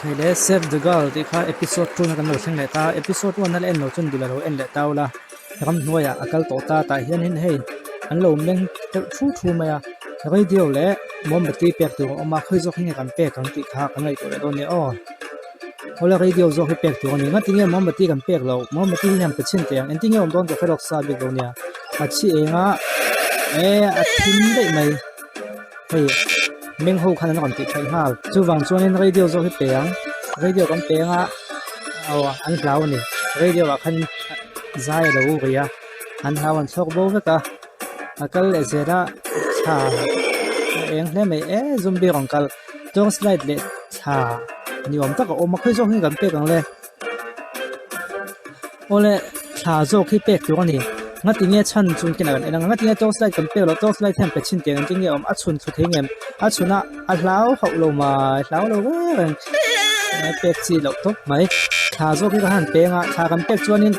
Hei le Save the Girl tih kha episode 2 na kan lo thleng leh ta episode 1 na la en lo chuan duh la lo en leh ta ula ramhnuaiah a kal tawh ta tah hianin hei an lo meng deuh thu thu mai a radio leh mombati pek tur a awm a khawi zawk hi nge kan pek ang tih kha kan ngaihtuah leh dawn nia aw. Awle radio zawk hi pek tur a ni ngatinge mombati kan pek loh mombati hi hian pe chhin teh ang engtin nge awm dawn ka hre lawk sa bik lo nia a chhi eng a eh a thim daih mai hei meng ho khan an rawn tih theih nghal chuvang chuanin radio zawk hi pe ang radio kan pe anga aw an hlau a ni radio ah khan zai a lo ri a an hlau an chhuak bo vek a a kal leh zel a thla a eng hle mai e zombie rawn kal. Chuan slide leh thla ni awm tak a awm a khawi zawk hi kan pek ang le awle thla zawk hi pek tur a ni ngatinge chhan chu kinah kan en ang ngatinge torch light kan pek loh torch light hian pe chhin teh engtin nge a awm a chhun thlu thei ngem a chhun a a hlau hauh lo mai hlau lo reng reng pek chi loh tawp mai thla zawk hi ka han peng a thla kan pek chuanin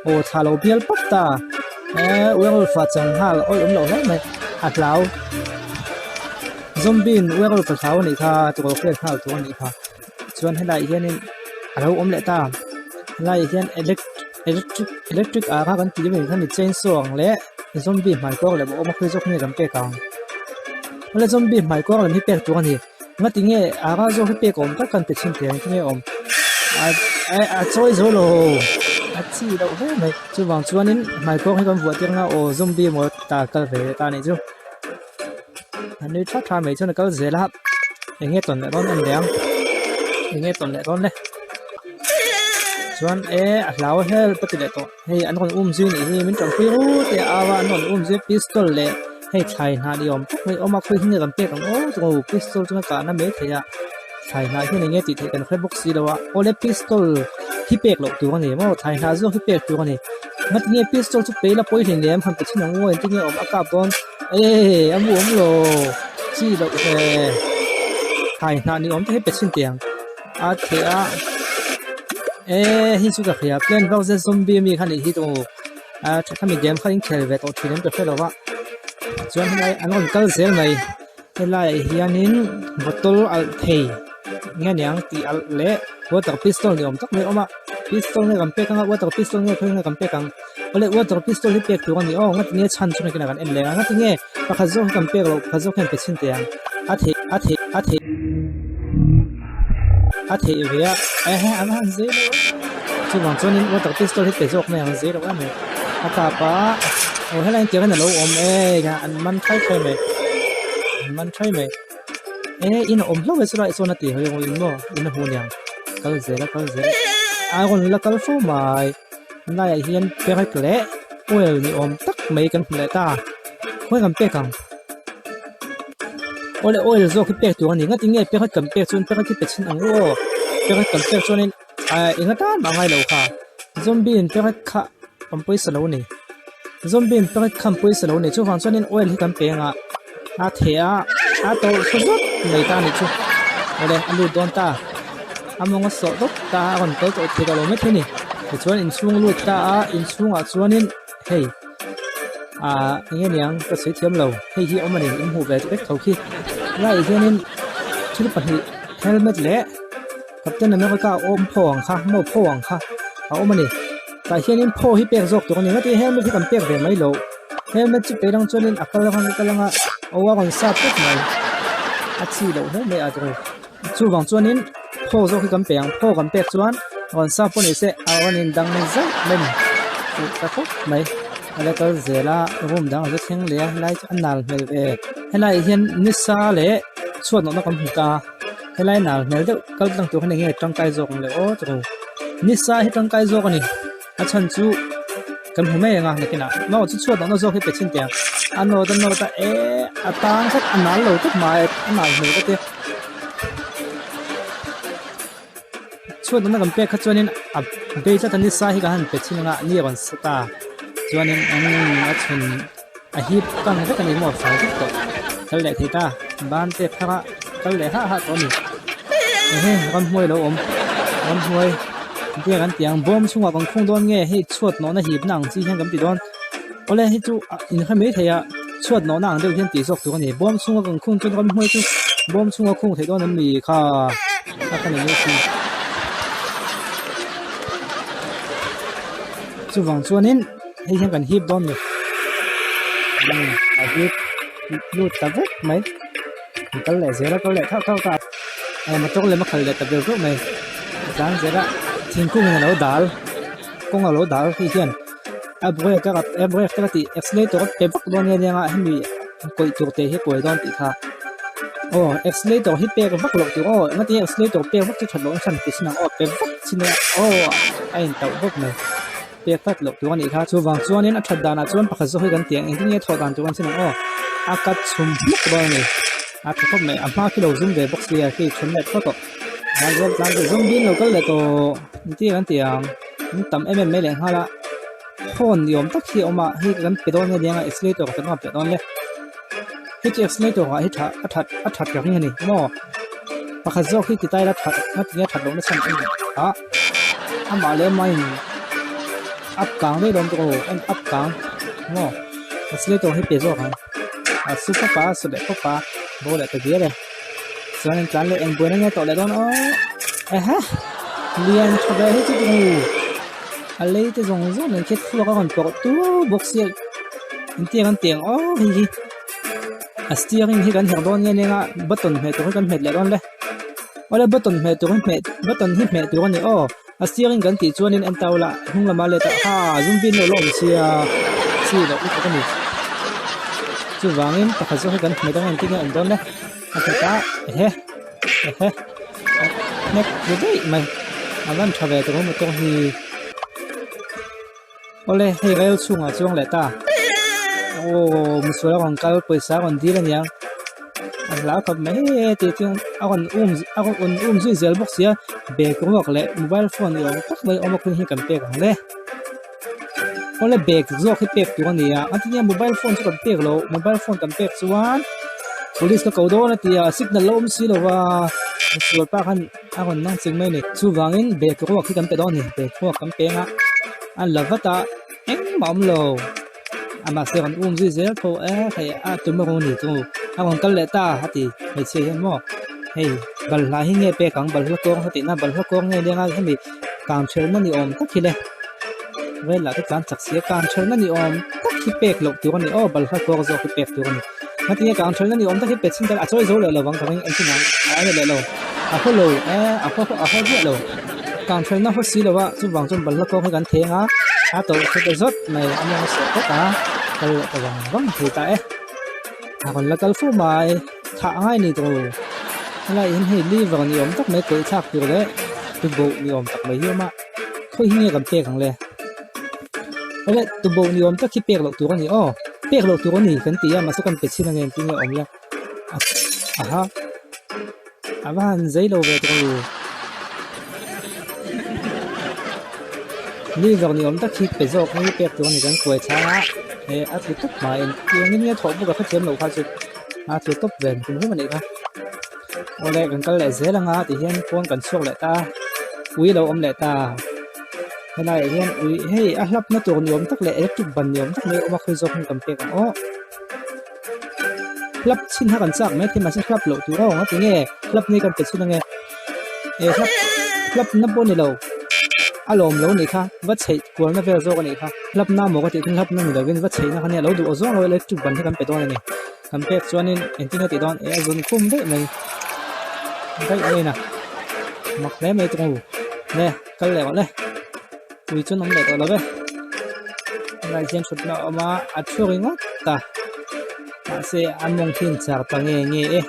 aw thla lo bial pawp ta eh werewolf ah changhal awih awm loh hle mai a hlau. Zombie in werewolf a hlau anih kha tukawr hriat nghal tur anih kha chuan helaiah hianin a lo awm leh ta helaiah hian elect electric electric ah kha kan tih mai kha ni chainsaw ang leh zombie hmai kawr lem a awm a khawi zawk nge kan pek ang awle zombie hmai kawr lem hi pek tur a ni ngatinge ah kha zawk hi pek a awm tak kan ti thin teh ang tinge a awm a a chawi zo lo a chi loh hle mai chuvang chuanin hmai kawr hi kan vuah tir anga aw zombie emaw ta kal ve leh ta anih chu. A nui tha tha mai chuan a kal zel a eng nge tawn leh dawn en leh ang eng nge tawn leh dawn le chuan e a hlau hel ka ti leh tawh hei an rawn um zui nih hi min tanpui rut e a au a an rawn um zui pistol leh hei thlai hnah ni awm tak mai a awm a khawi hi nge kan pek ang aw chu pistol chu a kahna mai thei a thlai hnah hian eng nge tih theih kan hre bawk si lo a awle pistol hi pek loh tur a ni maw thlai hnah zawk hi pek tur a ni ngatinge pistol chu pei la pawi hlei lem han pe chhin ang u engtin nge awm a kap dawn. E a mu awm lo chi loh he hai hnah ni awm te hi pe chhin teh ang a theh a e hei chu ka hria plant vs zombie ami kha nih hi chu a khami game kha in khel ve tawh thin em ka hre lo va chuan helai an rawn kal zel mai helaiah hianin bottle alh thei nge niang tih alh leh water pistol ni awm tak mai a awm a pistol nge kan pek anga water pistol nge khawi nge kan pek ang. Awle water pistol hi pek tur a ni aw ngatinge chhan chu nakinah kan en leh ang ngatinge pakhat zawk hi kan pek loh pakhat zawk hian pe chhin teh ang a theih a theih a theih a theih ve a ehe an han zei lo a chuvang chuanin water pistol hi pe zawk mai ang zei lo em mai a kap a aw helai tiang hian a lo awm e an man thai thai mai an man thai mai e in a awm hlauh e chulaiah chuan a ti hawi ang in maw in a hmu aniang kal zel a kal zel a rawn la kal fo mai. Helaiah hian perek leh oil ni awm tak mai kan hmu leh ta khawi kan pek ang awle oil zawk hi pek tur a ni ngatinge perek kan pek chuan perek hi pe chhin ang u aw perek kan pek chuanin ah eng atan mah a ngai lo kha zombie in perek kha an pawisa lo a ni zombie in perek kha an pawisa lo a ni chuvang chuanin oil hi kan pe ang a a theh a a tawlh thla zawt mai ta a nih chu awle a lut dawn ta. A mawng a sawh dawp ta a, a rawn kal tawh thei ta lo mai thei a ni. Tichuan inchhung lut ta a, inchhungah chuanin hei ah eng nge niang ka sawi thiam lo, hei hi a awm a ni in hmuh ve vek tho khi. Helaiah hianin thil pahnih helmet leh Captain America awm phaw ang kha maw phaw ang kha a awm a ni. Tah hianin phaw hi pek zawk tur a ni ngati helmet hi kan pek ve mai loh. Helmet chu pei lang chuanin a kal ang a kal ang a aw a rawn sat vek mai a chi loh hle mai a tawh. Chuvang chuanin phaw zawk hi kan pe ang, phaw kan pek chuan rawn sa pawh ni se a rawn in dang zauh mai a ni fuh ta khawp mai. A la kal zel a, room dang a zu thleng leh a, helai chu a nal hmel ve. Helaiah hian nisa leh chhuat nawhna kan hmu ta a, helai nal hmel deuh kal tlang tur hian eng nge tangkai zawk ang le aw chu nisa hi tangkai zawk a ni. A chhan chu kan hmu mai ang a nakinah no chu chhuat lohna zawk hi pe chhin teh ang a nawt a nawt a eh a tang tlat a nal lo tawp mai a nal hmel ka tia chhuat lohna kan pek kha chuanin a bei tlat a ni sa hi kan han pe chhin ang a ni a rawn sa ta chuanin umm a chhun a hip kang vek a ni maw fai vek tawh kal leh thei ta ban te phar a kal leh hah hah tawh a ni ehe ramhnuai a lo awm ramhnuai tia kan tih ang bawm chhungah kan khung dawn nge hei chhuat nawhna hipna ang chi hian kan ti dawn awle hei chu ah in hre mai thei a chhuat nawhna ang deuh hian tih zawk tur a ni bawm chhunga kan khung chuan ramhnuai chu bawm chhunga khung theih dawn an ni kha. Kha kha ni mai sin. Chuvang chuanin hei hian kan hip dawn ni. Umm a hip lut ta vek mai. Kan kal leh zel a kal leh thauh thauh ta a motor lem a khalh leh ta ber ber mai. A tlan zel a thingkung in a lo dal kawng a lo dal hei hian a brake a a brake te ka tih accelerator a pe vak dawn nge nia hemi kawih tur te hi a kuai dawn tih kha aw accelerator hi pek vak loh tur aw engati nge accelerator pek vak chu that loh nasa tih sin ang aw pe vak chin a aw a intauh vak mai pek vat loh tur a nih kha chuvang chuanin a that danah chuan pakhat zawk hi kan tih ang engtin nge thawh dan tur an chin ang aw a cut chhum hmuk dawn a ni a tha khawp mai a hma khi lo zum ve bawk sia khi chhun leh thlawt tawh tlan zel tlan zel zum bin lo kal leh tawh engtin nge kan tih ang an tam em em mai leh nghal a phone ni awm tak hi a awm a hei kan pe dawn nge nia accelerator kan rawn pe dawn le hei chu accelerator ah hi tha a that a that ka ring a ni maw pakhat zawk hi ti tai la that a tinge that loh na chhan a ni a amah leh amah in up kang daih dawn tawh aw en up kang maw accelerator hi pe zawk ang a su pawp a su leh pawp a bo leh ta dial e chuan in tlan leh eng buaina nge tawh leh dawn aw ehe lian tha ve hi chu chu a lei te zawng zawng nen khian thluak a rawn pawrh tur bawk sia engtiang an tih ang aw hei hi a steering hi kan herh dawn nge nia button hmeh tur hi kan hmet leh dawn le awle button hmeh tur hi hmeh button hi hmeh tur a ni aw a steering kan tih chuanin en ta ula hnung lamah let a ha zum bin lo la awm sia chi loh lutuk a ni chuvangin pakhat zawk hi kan hmet ang engtin nge a awm dawn le a hmet a ehe ehe hnek tlu daih mai a van tha ve tawh motor hi awle hei rail chhungah chuang leh ta aw misual a rawn kal pawisa a rawn dil a niang a hlau khawp mai e tih chu a rawn um a rawn um zui zel bawk sia bag ruak leh mobile phone ni awm tak mai awm a khung hi kan pek ang le awle bag zawk hi pek tur a ni a engtin nge mobile phone chu kan pek loh mobile phone kan pek chuan police ka ko dawn a ti a signal la awm si lo va misual pa khan a rawn nang ching mai a ni chuvangin bag ruak hi kan pe dawn a ni bag ruak kan peng a a la vat a engmah a awm lo. Amah se rawn um zui zel tho e hei a tomorrow ni chu a rawn kal leh ta a ti hmeichhia hian maw hei balhla hi nge pek ang balhla kawng heti na balhla kawng nge lenga hemi kang thelna ni awm tak hi le velah te tlan chak si a kang thelna ni awm tak hi pek loh tur a ni aw balhla kawng zawk hi pek tur a ni heti kang thelna ni awm tak hi pe chhin a chawi zo leh lovang ka ring engtin ang a ni leh lo a haw lo e a haw a haw viah lo. Kang thelna haw si lo a, chuvang chuan balhla kawng hi kan theng a, a tawlh thut ta zawt mai a mawng a sawh tawp a, kal leh ta vang vang thei ta e. A rawn la kal fo mai, thah a ngai ni tawh lo. Helai hian hei liver ni awm tak mai kawih thlak tur leh tuboh ni awm tak mai hi a awm a, khawi hi nge kan pek ang le? Awle tuboh ni awm tak hi pek loh tur a ni aw, pek loh tur a ni kan ti a mahse kan pe chhin ange engtin nge a awm le? Aha. A va han zei lo ve tawh u. Liver ni awm tak hi pe zawk hi pek tur a ni kan kuai chhang a eh a tlu tawp mai engin nge thawh bawk a hrethiam loh kha chu a tlu tawp ve hrim hrim a nih kha. Awle kan kal leh zel anga ti hian pawn kan chhuak leh ta a ui a lo awm leh ta helaiah hian ui hei a hlap na tur ni awm tak leh electric ban ni awm tak mai a awm a khawi zawk hi kan pek ang aw. Hlap chhin kha kan chak mai thei mahse hlap loh tur a awm a tinge hlap ni kan pe chhin ange eh hlap hlap na pawh a ni lo a lawm lo anih kha va chheih kual na vel zawk anih kha hlap na maw ka tih chuan hlap na ni lovin va chheih na kha nia lo duh aw zawng lo electric ban hi kan pe dawn a ni kan pek chuanin engtin nge tih dawn eh a zun khum daih mai daih mai a mak hle mai tawng u le kal leh rawh le. Ui chuan awm leh tawh lo ve helai hian thutna a awm a a thu ringawt a mahse a mawng hi inchar ta nge nge e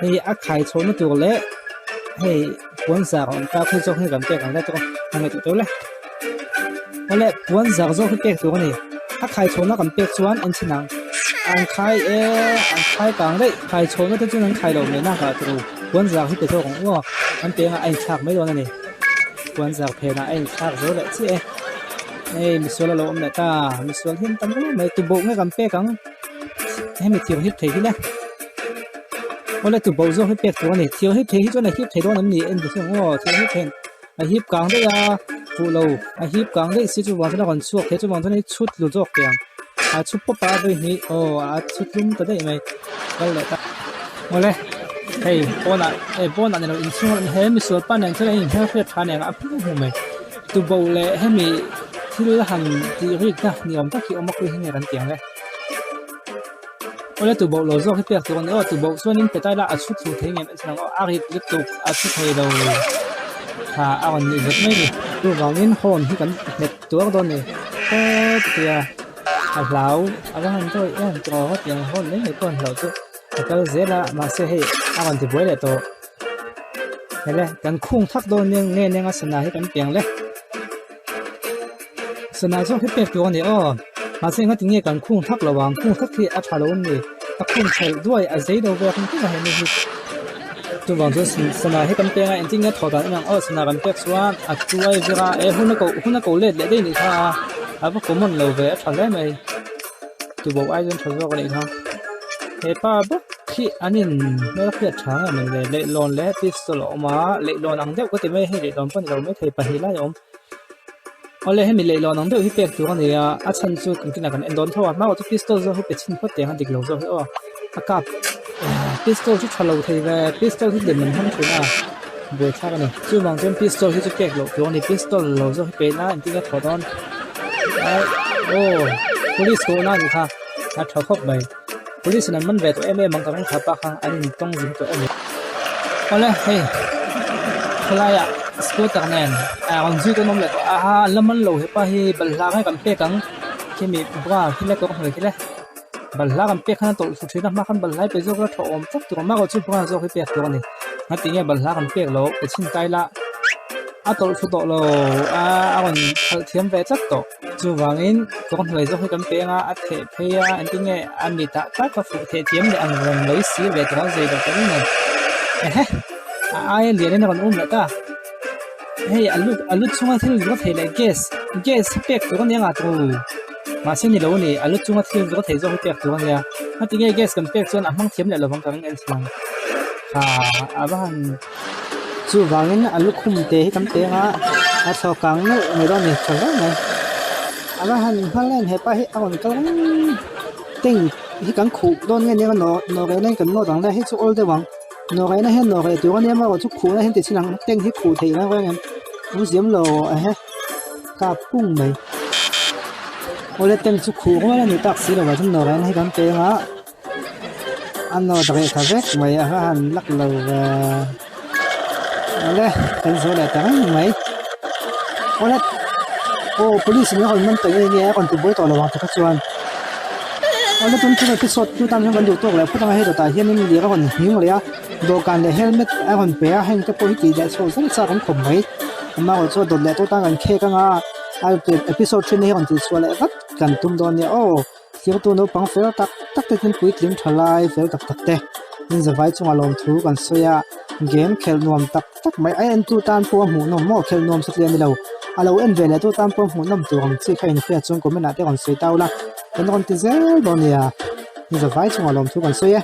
hei a khai chhohna tur leh hei puan zar a awm ta phei zawk hi kan pek ang le tawh a ngaihtuah tawh le awle puan zar zawk hi pek tur a ni a khai chhohna kan pek chuan en chhin ang an khai e an khai kang daih khai chhohna te chuan an khai lo mai nak ah tawh puan zar hi pe zawk ang u aw an peng a a inthlak mai dawn a ni. Puan zar phenah a inthlak zo leh chiah e. Hei misual a lo awm leh ta, misual hi an tam em mai, tuboh nge kan pek ang? Hemi thir hip thei hi le. Awle tuboh zawk hi pek tur a ni, thir hip thei hi chuan a hip thei dawn em ni en chu aw, thir hip thei a hip kang daih a, fuh lo a hip kang daih si chuvang chuan a rawn chhuak thei chuvang chuan hei chhut lu zawk teh ang, a chhut pawp a vawi hnih aw a chhut tlum ta daih mai, kal leh ta. Awle. Hei pawnah eh pawnah ni lo inchhung ah he misual pa nen chuan a inhmelhriat tha nen a hmuh hmuh mai. Tuboh leh hemi thil han tih rik na ni awm tak hi awm a khawi hi nge kan tih ang le. Awle tuboh lo zawk hi pek tur a ni aw tuboh chuanin petai la a chhu thlu thei ngem en ang aw a rit lutuk a chhu thei lo tha a rawn nih zet mai a ni. Chuvangin horn hi kan hmet tuar dawn a ni hawtia a hlau a va han dawi em tawh hawtiang horn mai mai pawh an hlauh chu a kal zel a mahse hei a rawn ti buai leh tawh hele kan khung thak dawn nia nge neng a sana hi kan piang le. Sana zawk hi pek tur a ni aw mahse engati nge kan khung thak lo ang khung thak hi a tha lo a ni a khung chhelh duai a zei lo ve ang hrim a hemi hi chuvang chuan sana hi kan peng a engtin nge thaw dan em ang aw sana kan pek chuan a tuai vir a eh hun a koh hun a koh let leh daih a nih kha a va common lo ve a tha hle mai tuboh ai chuan tha zawk a nih kha hepa bawk khi an in hmelhriat tha nge maw le leihlawn leh pistol a awm a leihlawn ang deuh ka ti mai a hei leihlawn pawh a ni lo maithei pahnih lai a awm. Awle hemi leihlawn ang deuh hi pek tur a ni a a chhan chu kan kinah kan en dawn tho a hmaah chu pistol zawk hi pe chhin phawt teh ang a dik lo zawk hi aw a kap pistol chu tha lo thei ve pistol hi lem an hmang thin a buaithlak a ni chuvang chuan pistol hi chu pek loh tur a ni pistol lo zawk hi pe ila engtin nge a thawh dawn aw police kohna a nih kha a tha khawp mai police in an man ve tawh em em ang ka ring thla pak a an intawng zing tawh em awle hei khawlaiah scooter nen ah rawn zui dawn awm leh tawh a an la man lo hepa hi balhla nge kan pek ang khimi bra khi le kawr hnuai khi le balhla kan pek khan a tawlh thlu thin a hma khan balhla hi pe zawk ila tha awm tak tur a marawh chu bra zawk hi pek tur a ni ngatinge balhla kan pek loh pe chhin ta ila a tawlh thlu tawh lo a a rawn khalh thiam ve tlat tawh. Chuvangin kawng hnuai zawk hi kan peng a, a theh phei a, engtin nge a mitah tak a fuh theh thiam leh ang reng mai si ve tawh a zei loh ta reng mai. Ehe! A aia lian in a rawn um leh ta. Hei a lu a lu chunga thil zawr thei leh gas gas hi pek tur a nia ngah tur mahse ni lo a ni a lu chunga thil zawr thei zawk hi pek tur a nia. Ngatinge gas kan pek chuan a hmang thiam leh lovang ka ring en chhin ang. Ha a va han. Chuvangin a lukhum te hi kan peng a, a thlawh kang neuh mai dawn a ni tha hle mai. A va han nghal em hepa hi a rawn kal reng tank hi kan khuh dawn nge nia nawh nawh rehna in kan nawt ang le hei chu awl deuh ang nawh rehna hian nawh reh tur a nia amaherawh chu khuhna hian ti chin ang tank hi khuh theih reng reng em awm ziam lo ehe kap pung mai. Awle tank chu khuh rual a ni tak si lovah chuan nawh rehna hi kan peng a. A nawt reh tha vek mai a va han lak lo ve awle kan zo leh ta reng mai awle aw police in a rawn man tawh nge nge a rawn ti buai tawh lo ang takah chuan awle tun chu episode tu tan hian kan duh tawk leh phawt ang a hei dawtah hianin lir a rawn nghing leh a dawhkan leh helmet a rawn pe a heng te pawh hi tih leh chhuah zel chak an khawp mai amaherawhchu chu a dawt leh tawh tan kan khek ang a episode then hi a rawn tih chhuah leh vat kan tum dawn nia aw. Thirtu naupang fel tak tak te chuan puitling tha lai fel tak tak te in zavai chungah lawmthu kan sawi a game khelh nuam tak tak mai a entu tan pawh a hmuh nawm maw khelh nuam satliah a ni lo a lo en ve leh tu tan pawh a hmuh nawm tur ang chi kha inhriat chuan comment ah te rawn sawi tau la kan rawn ti zel dawn nia in zavai chungah lawmthu kan sawi e.